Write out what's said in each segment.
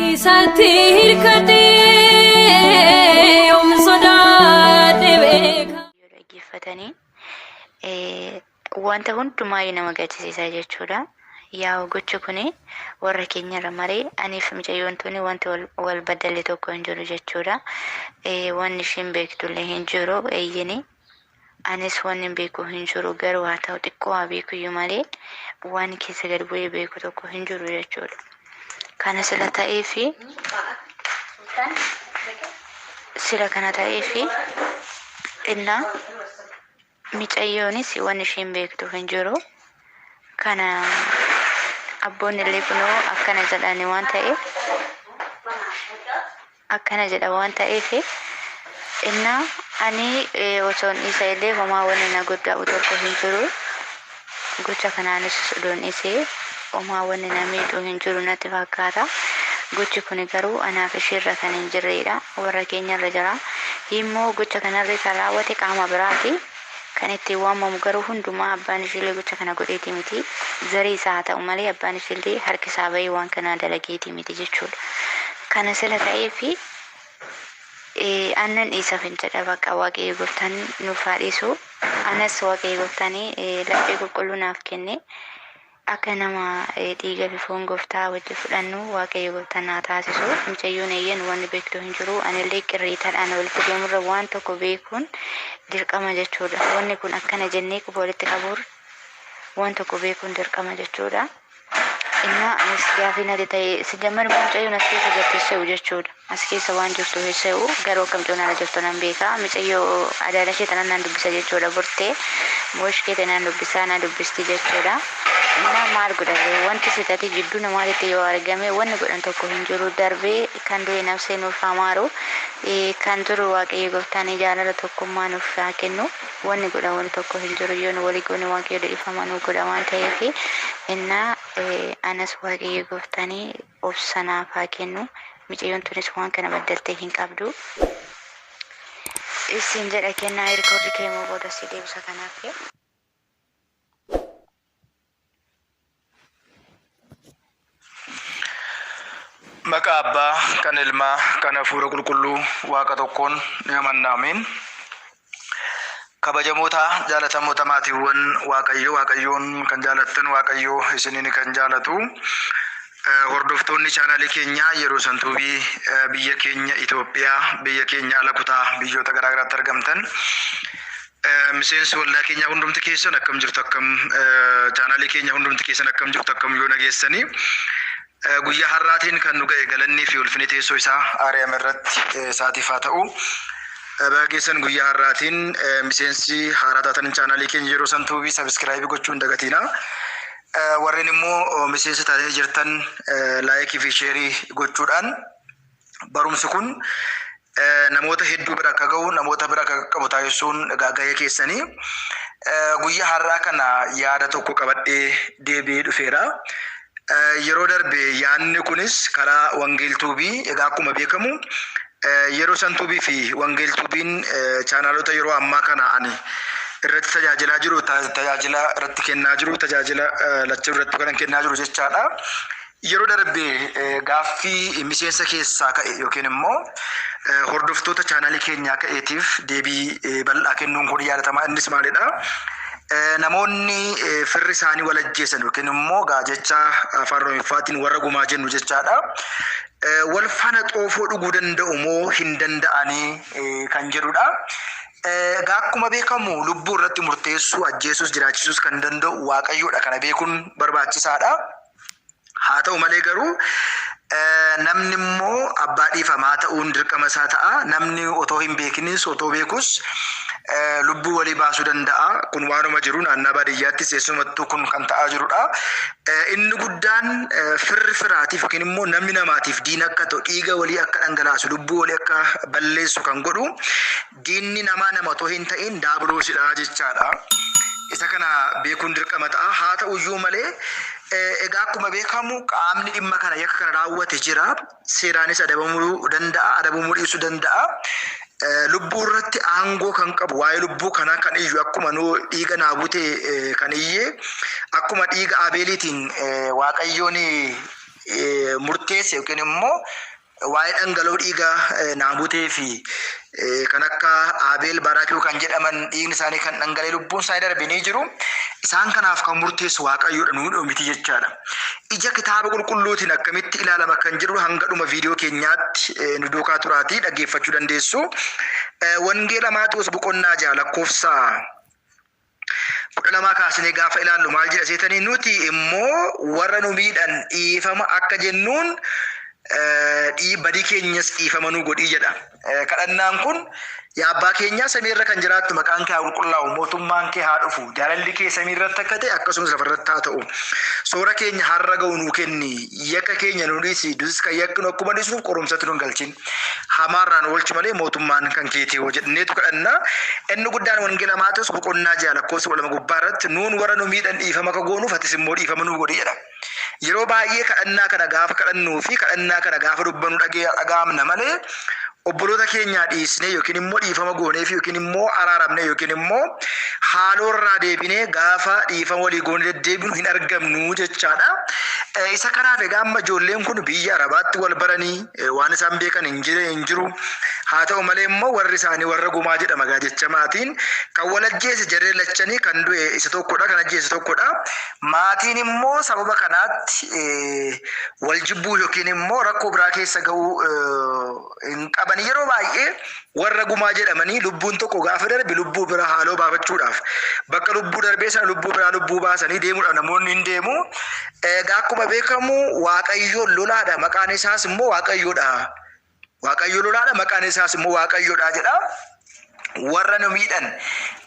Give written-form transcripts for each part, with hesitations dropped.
Isatti hirkadhee yoom sodaadhe beeka. Yoo dhaggeeffatanii wanta hundumaayyuu nama gaddisiisa jechuudha. Yaa gochi kun warra keenyarra maree aniif mucayyoon tuni wanti wal baddalle tokko hin jiru jechuudha. Wanni ishiin beektullee hin jiru eeyyeni. Anis wanni hin beeku hin jiru garuu haa ta'u xiqqoo haa beekuyyuu malee waan keessa gad bu'ee beeku tokko hin jiru jechuudha. Kana sila ta'ee fi sila kana ta'ee fi innaa micayyoonis wanni ishiin beektu hin jiru. Kana abboonni illee kunoo akkana jedhani waan ta'eef akkana jedha waan ta'eef innaa ani osoon dhiisa illee homaa wanni na godda'u tokko hin jiru. Gocha kanaanis odoon dhiisee homaa wanni na miidhu hin jiru natti fakkaata. Gochi kun garuu anaaf isheerra kan hin jirredha. Warra keenyarra jira. Immoo gocha kanarra kan raawwate qaama biraati. Kan ittiin waamamu garuu hundumaa abbaan isheellee gocha kana godheeti miti. Zarii isaa haa ta'u malee abbaan isheellee harki isaa bahee waan kana dalageeti miti jechuudha. Kana sila ta'eefi annan dhiisaf hin jedha bakka Waaqayyo gooftaan nuuf haa dhiisu. Anas Waaqayyo gooftaan laphee qulqulluu naaf kenne. Akka nama dhiiga fi foon gooftaa wajji fudhannu Waaqayyo gooftaan naa taasisu. Mucayyoon eeyyan wanni beektu hin jiru. Anillee qirriitaadhaan walitti deemurra waan tokko beekuun dirqama jechuudha. Wanni kun akkana jennee quba walitti qabuur waan tokko beekuun dirqama jechuudha. Innaa anis gaafii natti ta'e si jammar mucayyoon as keessa jirti se'u jechuudha. As keessa waan jirtu se'u garuu akka mucayyoon ala jirtu nan beeka. Mucayyoo adaala ishee tanan nan dubbisa jechuudha. Burtee mooshkee tanaan dubbisaa na dubbisti jechuudha. Innaa maal godhame wanti sitati jidduu namaatitti yoo argame wanni godhan tokko hin jiru darbee kan du'e nafsee nuuf haa maaru kan turu Waaqayyo gooftaan jaalala tokkummaa nuuf haa kennu. Wanni godhan wanni tokko hin jiru yoo nu walii goone Waaqayyo dhiifama nu godha waan ta'eef innaa anas Waaqayyo gooftaan obsa naaf haa kennu. Mucayyoon tunis waan kana baddaltee hin qabdu. Isin jedha kennaa rikoordi kee immoo booda si deebisa kanaaf. Maqaa Abbaa, kan Ilmaa, kan Hafuura Qulqulluu Waaqa tokkoon ni amanna. Ameen. Kabajamoota jaalatamoota maatiiwwan Waaqayyoo, Waaqayyoon kan jaalattan Waaqayyoo isiniin kan jaalatu. Hordoftoonni chaanaalii keenyaa yeroo santuubii biyya keenya Itoophiyaa, biyya keenya ala kutaa biyyoota garaa garaatti argamtan. Miseensi waldaa keenyaa hundumti keessan akkam jirtu akkam chaanaalii keenya hundumti keessan akkam jirtu akkam yoo nageessanii. Guyyaa har'aatiin kan nu ga'e galannii fi ulfinni teessoo isaa Aariyaam irratti isaatiif haa ta'u. Baga geessan guyyaa har'aatiin miseensi haaraa taatan chaanaalii keenya yeroo santuubii sabiskiraayibii gochuu hin dagatiina. Warreen immoo miseensa taatanii jirtan laayikii fi sheerii gochuudhaan barumsi kun namoota hedduu bira akka ga'u namoota bira akka qaqqabu taasisuun egaa gahee keessanii. Guyyaa har'aa kana yaada tokko qabadhee deebi'ee dhufeera. Yeroo darbe yaadni kunis karaa Wangeel Tuubii egaa akkuma beekamu yeroo san Tuubii fi Wangeel Tuubiin chaanaalota yeroo ammaa kana ani irratti tajaajilaa jiru tajaajila irratti kennaa jiru tajaajila lachuu irratti kan kennaa jiru jechaadha. Yeroo darbe gaaffii miseensa keessaa ka'e yookiin immoo hordoftoota chaanaalii keenyaa ka'eetiif deebii bal'aa kennuun kun yaadatama. Innis maalidha? Namoonni firri isaanii wal ajjeesan yookiin immoo jecha afaan Oromiffaatiin warra gumaa jennu jechaadha. Wal faana xoofoo dhuguu danda'u moo hin danda'anii kan jedhudha. Egaa akkuma beekamu lubbuu irratti murteessuu, ajjeesuus, jiraachisuus kan danda'u Waaqayyoodha. Kana beekuun barbaachisaadha. Haa ta'u malee garuu namni immoo abbaa dhiifamaa ta'uun dirqama isaa ta'a. Namni otoo hin beekinis otoo beekus lubbuu walii baasuu danda'a. Kun waanuma jiru naannaa baadiyyaattis eessumattuu kun kan ta'aa jirudha. Inni guddaan firri firaatiif yookiin immoo namni namaatiif diina akka ta'u dhiiga walii akka dhangalaasu lubbuu walii akka balleessu kan godhu diinni namaa nama otoo hin ta'in daabiloosidha jechaadha. Isa kana beekuun dirqama ta'a. Haa ta'uyyuu malee egaa akkuma beekamu qaamni dhimma kana yakka kana raawwate jira. Seeraanis adabamuu danda'a, adabamuu dhiisuu danda'a. Lubbuu irratti aangoo kan qabu waa'ee lubbuu kanaa kan iyyu akkuma nu dhiiga Naabutee kan iyye akkuma dhiiga Abeeliitiin Waaqayyoon murteesse yookiin immoo waa'ee dhangala'oo dhiigaa Naabutee fi kan akka Abeel Baraakiyuu kan jedhaman dhiigni isaanii kan dhangala'ee lubbuun isaanii darbe ni jiru. Isaan kanaaf kan murteessu Waaqayyoodha, nuun miti jechaadha. Ija kitaaba qulqulluutiin akkamitti ilaalama kan jedhu hanga dhuma viidiyoo keenyaatti nu duukaa turaatii dhaggeeffachuu dandeessu. Wangeela Maatewos boqonnaa 6 lakkoofsa 12 kaasnee gaafa ilaallu maal jedha seetanii? Nuti immoo warra nu miidhan dhiifama akka jennuun badii keenyas dhiifama nu godhii jedha. Kadhannaan kun, yaa abbaa keenyaa samiirra kan jiraattu, maqaan kee haa qulqullaa'u, mootummaan kee haa dhufu, jaalalli kee samiirratti akka ta'e akkasumas lafarratti haa ta'u. Soora keenya har'a ga'u nuu kenni, yakka keenya nu dhiisi, nutis kan yakkinu akkuma dhiisnuuf, qorumsatti nu hin galchin. Hamaarraa nu oolchi malee mootummaan kan keetii hoo jedhneetu kadhanna. Inni guddaan Wangeela Maatewos boqonnaa 6 lakkoofsa 12 gubbaa irratti, nuun warra nu miidhan dhiifama akka goonuuf atis immoo dhiifama nuu godhi jedha. Yeroo baay'ee kadhannaa kana gaafa kadhannuu fi kadhannaa kana gaafa dubbannu dhaga'amna malee obboloota keenyaa dhiisnee yookiin immoo dhiifama gooneef yookiin immoo araaramne yookiin immoo haaloo irraa deebinee gaafa dhiifama walii goonee deddeebinu hin argamnu jechaadha. Isa kanaaf egaa amma ijoolleen kun biyya Arabaatti wal baranii waan isaan beekan hin jiru. Haa ta'u malee immoo warri isaanii warra gumaa jedhama egaa jecha maatiin kan wal ajjeese jarreen lachanii, kan du'e isa tokkodha, kan ajjeese tokkodha. Maatiin immoo sababa kanaatti wal jibbuu yookiin immoo rakkoo biraa keessa ga'uu hin qaban. Yeroo baay'ee warra gumaa jedhamanii lubbuun tokko gaafa darbe lubbuu biraa haaloo baafachuudhaaf bakka lubbuu darbee sana lubbuu biraa lubbuu baasanii deemuudhaaf namoonni hin deemu. Egaa akkuma beekamu Waaqayyo lolaadha, maqaan isaas immoo Waaqayyoodha. Waaqayyo lolaadha, maqaan isaas immoo Waaqayyoodha jedha. Warra nu miidhan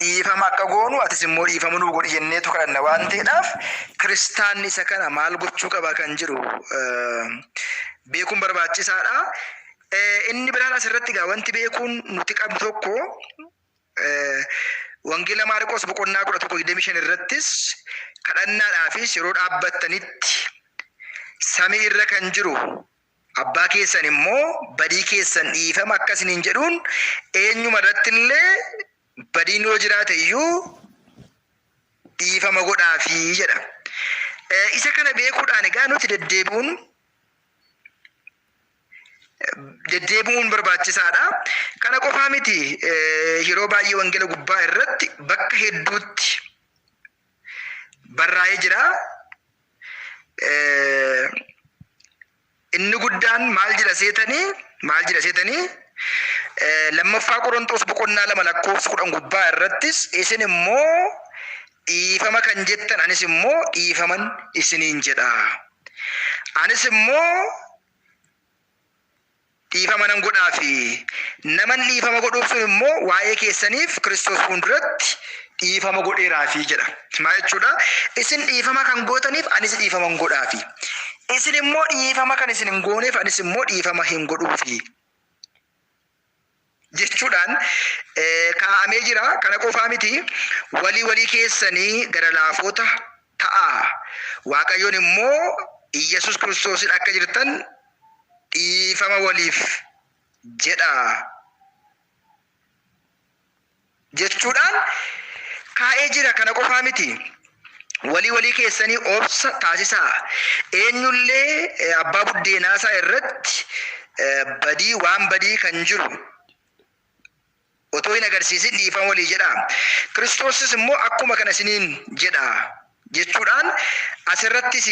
dhiifama akka goonu atis immoo dhiifama nuu godhi jenneetu kadhanna waan ta'eedhaaf, kiristaanni isa kana maal gochuu qaba kan jedhu beekuun barbaachisaadha. Inni biraan asirratti egaa wanti beekuun nuti qabnu tokko, Wangeela Maarqos boqonnaa 11:25 irrattis, kadhannaadhaafis yeroo dhaabbattanitti samii irra kan jiru abbaa keessan immoo badii keessan dhiifama akka isiniin jedhuun eenyuma irratti illee badiin yoo jiraate iyyuu dhiifama godhaafii jedha. Isa kana beekuudhaan egaa nuti deddeebi'uun barbaachisaadha. Kana qofaa miti, yeroo baay'ee wangeela gubbaa irratti bakka hedduutti barraa'ee jira. Inni guddaan maal jedha seetanii? Maal jedha seetanii? Lammaffaa Qorontos boqonnaa 2 lakkoofsa 10 gubbaa irrattis, isin immoo dhiifama kan jettan anis immoo dhiifaman isiniin jedha. Anis immoo dhiifama nan godhaafi. Naman dhiifama godhuuf sun immoo waa'ee keessaniif Kiristoos fuulduratti dhiifama godheeraafi jedha. Maal jechuudha? Isin dhiifama kan gootaniif anis dhiifama hin godhaafi. Isin immoo dhiifama kan isin hin gooneef anis immoo dhiifama hin godhuufi jechuudhaan kaa'amee jira. Kana qofaa miti, walii walii keessanii gara laafota ta'aa. Waaqayyoon immoo Iyyasuus Kiristoosin akka jirtan dhiifama waliif jedha jechuudhaan kaa'ee jira. Kana qofaa miti. Walii walii keessanii obsa taasisaa. Eenyullee abbaa buddeenaasaa irratti badii waan badii kan jiru otoo hin agarsiisin dhiifama walii jedhaa. Kiristoosis immoo akkuma kana isiniin jedha jechuudhaan asirrattis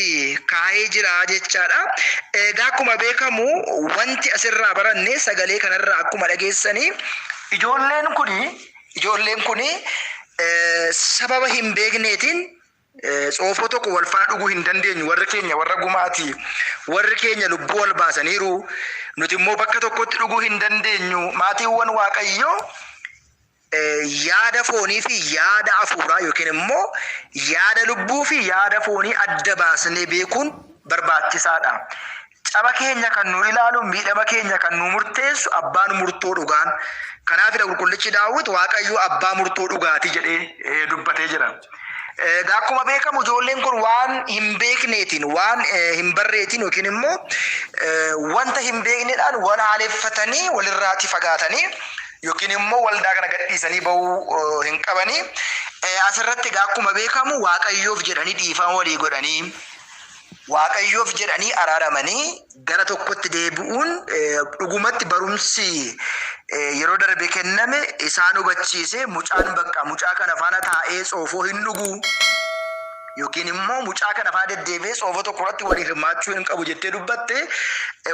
kaa'ee jira jechaadha. Egaa akkuma beekamu wanti asirraa baranne, sagalee kanarraa akkuma dhageessanii, ijoolleen kuni sababa hin beekneetiin xoofoo tokko wal faana dhuguu hin dandeenyu, warri keenya warra gumaati, warri keenya lubbuu wal baasaniiru, nuti immoo bakka tokkotti dhuguu hin dandeenyu. Maatiiwwan Waaqayyoo, yaada foonii fi yaada hafuuraa yookiin immoo yaada lubbuu fi yaada foonii adda baasnee beekuun barbaachisaadha. Caba keenya kan nu ilaalu, miidhama keenya kan nu murteessu abbaan murtoo dhugaan. Kanaafidha qulqullichi Daawit, Waaqayyo abbaa murtoo dhugaati jedhee dubbatee jira. Egaa akkuma beekamu ijoolleen kun waan hin beekneetiin, waan hin barreetiin yookiin immoo wanta hin beekneedhaan wal haaleffatanii walirraati fagaatanii yookiin immoo waldaa kana gadhiisanii bahuu hin qabanii. Asirratti egaa akkuma beekamu Waaqayyoof jedhanii dhiifama walii godhanii Waaqayyoof jedhanii araaramanii gara tokkotti deebi'uun dhugumatti barumsi yeroo darbe kenname isaan hubachiise. Mucaan bakka mucaa kana faana taa'ee tsoofoo hin dhugu yookiin immoo mucaa kana faana deddeebi'ee tsoofoo tokko irratti waliin hirmaachuu hin qabu jettee dubbatte,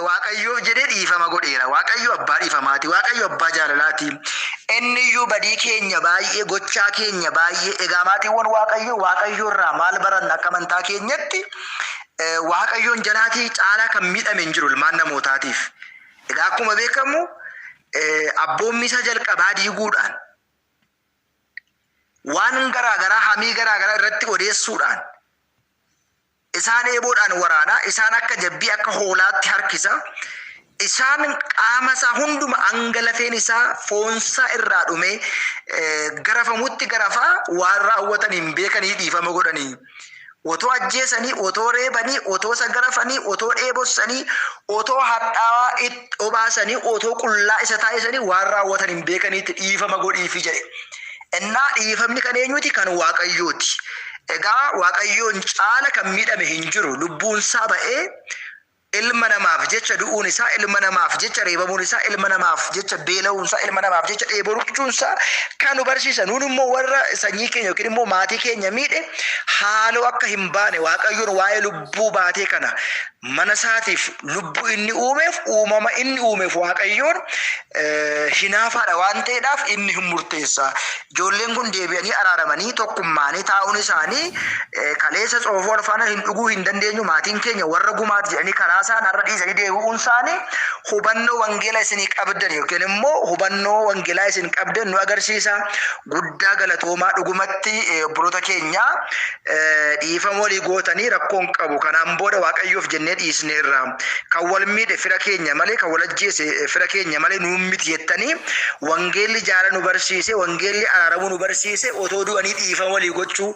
Waaqayyoof jedhee dhiifama godheera. Waaqayyo abbaa dhiifamaati. Waaqayyo abbaa jaalalaati. Inni iyyuu badii keenya baay'ee, gochaa keenya baay'ee. Egaa maatiiwwan Waaqayyo, Waaqayyo irraa maal baranna? Akka amantaa keenyatti Waaqayyoon jalaatii caalaa kan miidhame hin jiru ilmaan namootaatiif. Egaa akkuma beekamu abboommii isaa jalqabaa diiguudhaan, waan garaa garaa, hamii garaa garaa irratti odeessuudhaan, isaan eeboodhaan waraanaa, isaan akka jabbii, akka hoolaatti harkisa. Isaan qaama isaa hunduma hanga lafeen isaa foonsaa irraa dhumee garafamutti garafaa, waan raawwatan hin beekanii dhiifama godhanii. Otoo ajjeesanii, otoo reebanii, otoo isa garafanii, otoo dheebossanii, otoo hadhaawaa itti obaasanii, otoo qullaa isa taasisanii, waan raawwatan hin beekaniitti dhiifama godhiifi jedhe. Innaa dhiifamni kan eenyuti? Kan Waaqayyooti. Egaa Waaqayyoon caala kan miidhame hin jiru. Lubbuunsaa ba'ee ilma namaaf jecha du'uun isaa, ilma namaaf jecha reebamuun isaa, ilma namaaf jecha beela'uun isaa, ilma namaaf jecha dheebochuun isaa kan nu barsiisa. Nuun immoo warra sanyii keenya yookiin immoo maatii keenya miidhe haaloo akka hin baane, Waaqayyoon waa'ee lubbuu baatee kana mana isaatiif, lubbuu inni uumeef, uumama inni uumeef Waaqayyoon hinaafaadha waan ta'eedhaaf inni hin murteessa. Ijoolleen kun deebi'anii araaramanii tokkummaanii taa'uun isaanii, kaleessa tsoofoo wal faana hin dhuguu hin dandeenyu, maatiin keenya warra gumaati jedhanii karaa isaan har'a dhiisanii deebi'uun isaanii hubannoo wangeela isinii qabdan yookiin immoo hubannoo wangeelaa isin qabdan nu agarsiisa. Guddaa galatoomaa. Dhugumatti obboloota keenya, dhiifama walii gootanii rakkoon qabu. Kanaan booda Waaqayyoof jennee dhiisneerra. Kan wal miidhe fira keenya malee, kan wal ajjeese fira keenya malee nuun miti jettanii, wangeelli jaala nu barsiise, wangeelli araaramuu nu barsiise, otoo du'anii dhiifama walii gochuu,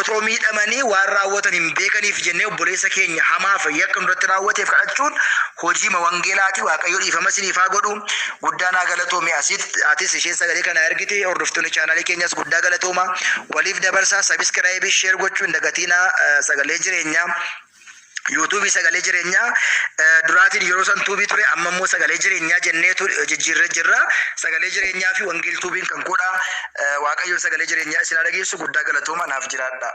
otoo miidhamanii waan raawwatan hin beekaniif jennee obboleessa keenya hamaaf yakka nurratti raawwateef kadhachuun hojiima wangeelaati. Waaqayyo dhiifama isiniif haa godhu. Guddaa naa galatoomi. Asitti atis isheen sagalee kana ergite, hordoftoonni chaanaalii keenyas guddaa galatooma. Waliif dabarsaa, subscribe, share gochuu hin dagatiinaa. Sagalee jireenyaa, yuutuubii Sagalee Jireenyaa duraatiin yeroo san tuubii ture, amma immoo Sagalee Jireenyaa jenneetu jijjiirree jirra. Sagalee Jireenyaa fi Wangeeltuubiin kan godha. Waaqayyoon sagalee jireenyaa isin haa dhageessu. Guddaa galatooma, naaf jiraadha.